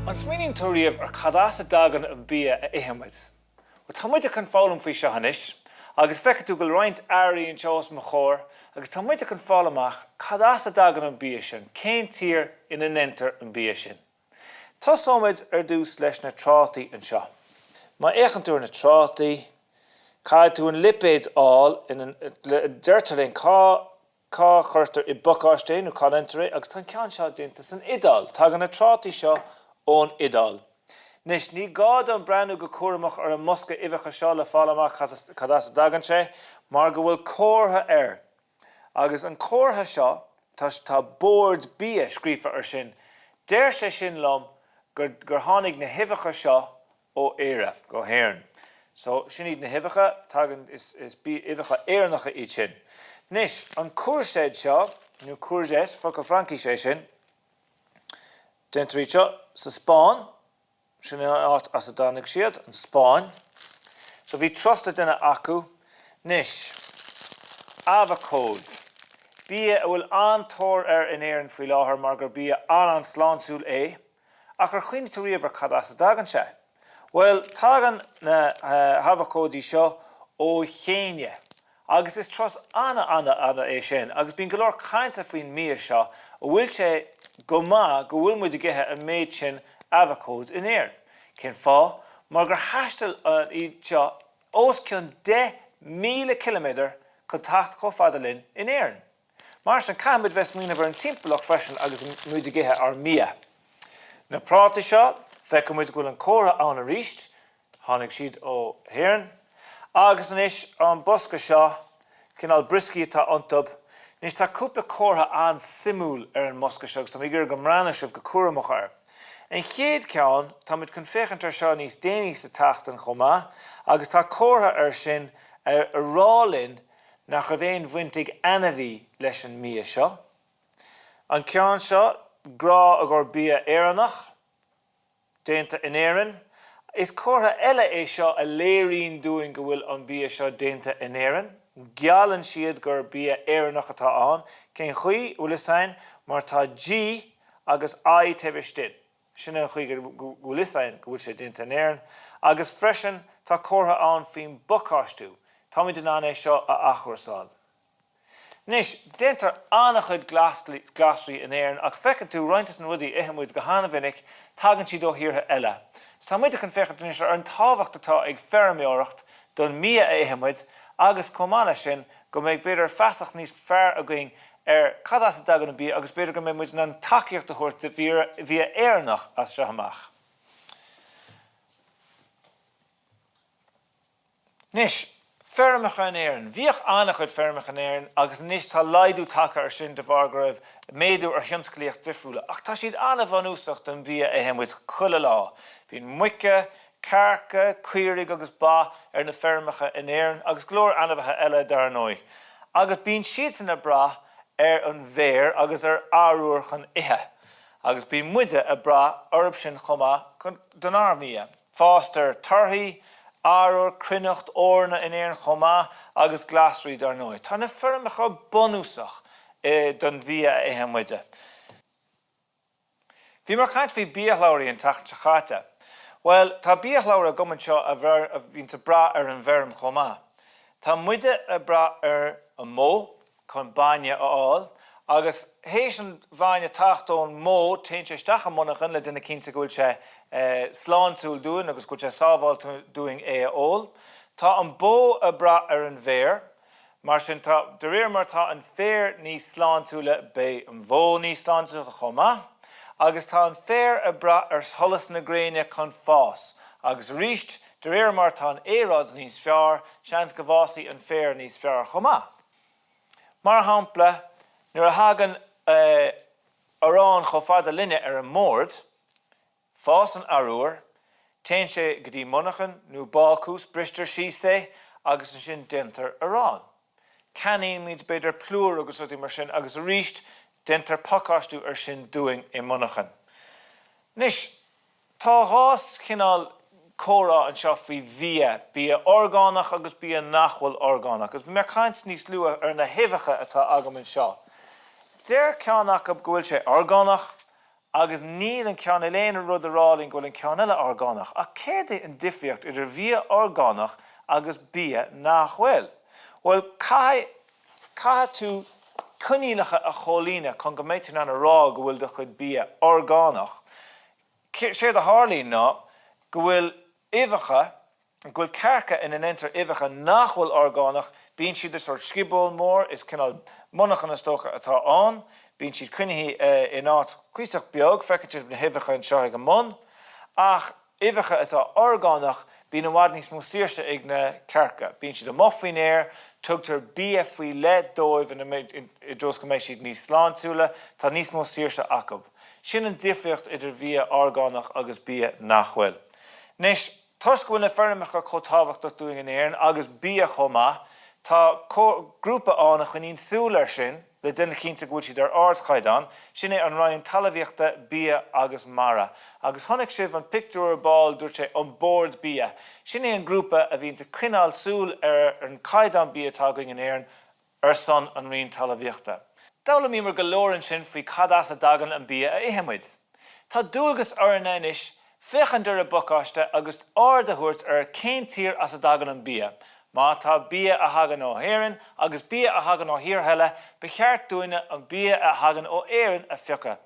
An smaoiníonn tú riamh ar cad as a dtagann an bia a itheann muid? Bhuel, tá muide chun foghlaim faoi seo anois, agus feicfidh tú go bhfuil roinnt earraí anseo os mo chomhair, agus tá muide chun fáil amach cad as a dtagann an bia sin, cén tír ina ndéantar an bia sin. Tosóimid ar dtús leis na trátaí anseo. Má fhéachann tú ar na trátaí, caithfidh tú an lipéad a fháil ina deirtear linn cá cá chuirtear i bpacáiste é nó cá ndéantar é agus tá an ceann seo déanta san Iodáil. Tagann na trátaí seo ón Iodáil. Anois, ní gá dom breathnú go cúramach ar an mbosca uibheacha seo le fáil amach cad as a dtagann sé, mar go bhfuil comhartha air. Agus an comhartha seo, tá, tá Bord Bia scríofa air sin. Deir sé sin liom gur, gur tháinig na huibheacha seo ó Éire go hÉirinn. So, sin iad na huibheacha, tagann, is, is bia, uibheacha Éireannacha iad sin. Anois, an cúirséad seo, nó courgette, focal Fraincíse é sin, déantar iad seo sa Spáinn, sin an áit as a dtáinig siad, an Spáinn. So, bhí turas le déanamh acu. Anois, abhacóid, bia a bhfuil an-tóir air in Éirinn faoi láthair mar gur bia an-an-sláintiúil é. Ach ar chuimhnigh tú riamh ar cad as a dtagann sé? Bhuel, tagann na habhacóidí seo ó Chéinia. Agus is turas an-an-fhada é sin agus bíonn go leor cainte faoin mbia seo, an bhfuil sé go maith go bhfuil muid ag ithe an méid sin abhacóid in Éirinn? Cén fáth? Mar gur thaistil iad seo os cionn 10,000 ciliméadar chun teacht chomh fada linn in Éirinn. Mar sin, caithfimid bheith ag smaoineamh ar an timpeallacht freisin agus muid ag ithe ár mbia. Na prátaí seo, feiceann muid go bhfuil an comhartha ann arís, tháinig siad ó hÉirinn. Agus anois an bosca seo, cineál brioscaí atá iontu. Anois tá cúpla comhartha an-suimiúil ar an mbosca seo agus tá mé ag iarraidh go mbreathnóidh sibh go cúramach air. An chéad ceann, táimid chun féachaint air seo níos déanaí sa tseachtain chomh maith, agus tá comhartha air sin ag rá linn nach raibh aon bhaint ag ainmhí leis an mbia seo. An ceann seo, grá i gcomhair bia Éireannach, déanta in Éirinn. Is comhartha eile é seo a léiríonn dúinn go bhfuil an bia seo déanta in Éirinn. Geallann siad gur bia Éireannach atá ann. Cén chaoi, bhfuil fhios a'inn? Mar tá G agus I taobh istigh. Sin an chaoi go bhfuil fhios a'inn go bhfuil sé déanta in Éirinn. Agus freisin tá comhartha ann faoin bpacáistiú. Táimid in ann é seo a athchúrsáil. Anois, déantar an-chuid glasraí in Éirinn ach feiceann tú roinnt de na rudaí a itheann muid go han-mhinic, tagann siad ó thíortha eile. So tá muid chun féachaint anois ar an tábhacht atá ag feirmeoireacht don mbia a itheann muid agus chomh maith leis sin go mbeidh b'fhéidir feasacht níos fearr againn ar cad as a dtagann an bia agus b'fhéidir go mbeidh muid in ann tacaíocht a thabhairt do bhia Éireannach as seo amach. Anois, feirmeacha in Éirinn. Bhíodh an-chuid feirmeacha in Éirinn agus anois tá laghdú tagtha air sin de bharr go raibh méadú ar thionsclaíocht difriúla. Ach tá siad an-bhunúsach don bhia a itheann muid chuile lá. Bíonn muice, cearca, caoirigh agus ba ar na feirmeacha in Éirinn agus go leor ainmhithe eile dar ndóigh. Agus bíonn siadsan ag brath ar an bhféar agus ar arúr chun ithe. Agus bíonn muide ag brath orthu sin chomh maith chun donár mbia. Fástar torthaí, arúr, cruithneacht, eorna in Éirinn chomh maith agus glasraí dar ndóigh. Tá na feirmeacha bunúsach don bhia a itheann muide. Bhíomar ag caint faoi biashlabhraí an tseachtain seo chaite. Bhuel, tá biashlabhra agam anseo a bhíonns ag brath ar an bhfeirm chomh maith. Tá muide ag brath ar an mbó chun bainne a fháil agus théis an bhainne teacht ón mbó téann sé isteach i monarchan le déanamh cinnte go bhfuil sé sláintiúil dúinn agus go bhfuil sé sábháilte dúinn é a ól. Tá an bó ag brath ar an bhféar. Mar sin, tá, de réir mar atá an féar níos sláintiúla, beidh an bhó níos sláintiúla chomh maith. Agus tá an féar ag brath ar sholas na gréine chun fás. Agus arís, de réir mar atá an aeráid níos fearr, seans go bhfásfaidh an féar níos fearr chomh maith. Mar shampla, nuair a thagann arán chomh fada linne ar an mbord, Fásann arúr, téann sé go dtí monarchan nó bácús, bristear síos é agus ansin déantar arán. Ceannaímid b'fhéidir plúr agus rudaí mar sin agus arís déantar pacáistiú ar sin dúinn i monarchan. Anois, tá dhá chineál comhrá anseo faoi bhia, bia orgánach agus bia nach bhfuil orgánach. Agus bhí mé ag caint níos luaithe ar na huibheacha atá agam anseo. Deir ceann acu go bhfuil sé orgánach. Agus níl an ceann, níl aon rud a rá linn go bhfuil an ceann eile orgánach. Ach céard é an difríocht idir bhia orgánach agus bia nach bhfuil? Bhuel, caithfidh, caithfidh tú coinníollacha a chomhlíonadh chun go mbeidh tú in ann a rá go bhfuil do chuid bia orgánach. Séard a tharlaíonn ná go bhfuil uibheacha, go bhfuil cearca ina ndéantar uibheacha nach bhfuil orgánach, bíonn siad i sórt scioból mór, is cineál monarchan is dócha atá ann, bíonn siad coinnithe in áit cuíosach beag, feiceann sibh na huibheacha anseo ag an mbun, ach uibheacha atá orgánach, bíonn i bhfad níos mó saoirse ag na cearca, bíonn siad amuigh faoin aer, tugtar bia faoi leith dóibh i dtreo is go mbeidh siad níos sláintiúla, tá níos mó saoirse acu. Sin an difríocht idir bhia orgánach agus bia nach bhfuil. Anois, toisc go bhfuil na feirmeacha chomh tábhachtach dúinn in Éirinn, agus bia chomh maith, tá grúpa ann a choinníonn súil air sin le déanamh cinnte go bhfuil siad ar ardchaighdeán, sin é an Roinn Talmhaíochta, Bia agus Mara. Agus chonaic sibh an pictiúr ar ball, dúirt sé An Bord Bia. Sin é an grúpa a bhíonns ag coinneáil súil ar an caighdeán bia atá againn in Éirinn, ar son an Roinn Talmhaíochta. D'fhoghlaimíomar go leor ansin faoi cad as a dtagann an bia a itheann muid. Tá dualgas orainne anois féachaint ar an bpacáiste agus aird a thabhairt ar cén tír as a dtagann an bia. Má tá bia a thagann ó Éirinn agus bia a thagann ó thíortha eile, ba cheart dúinne an bia a thagann ó Éirinn a phiocadh.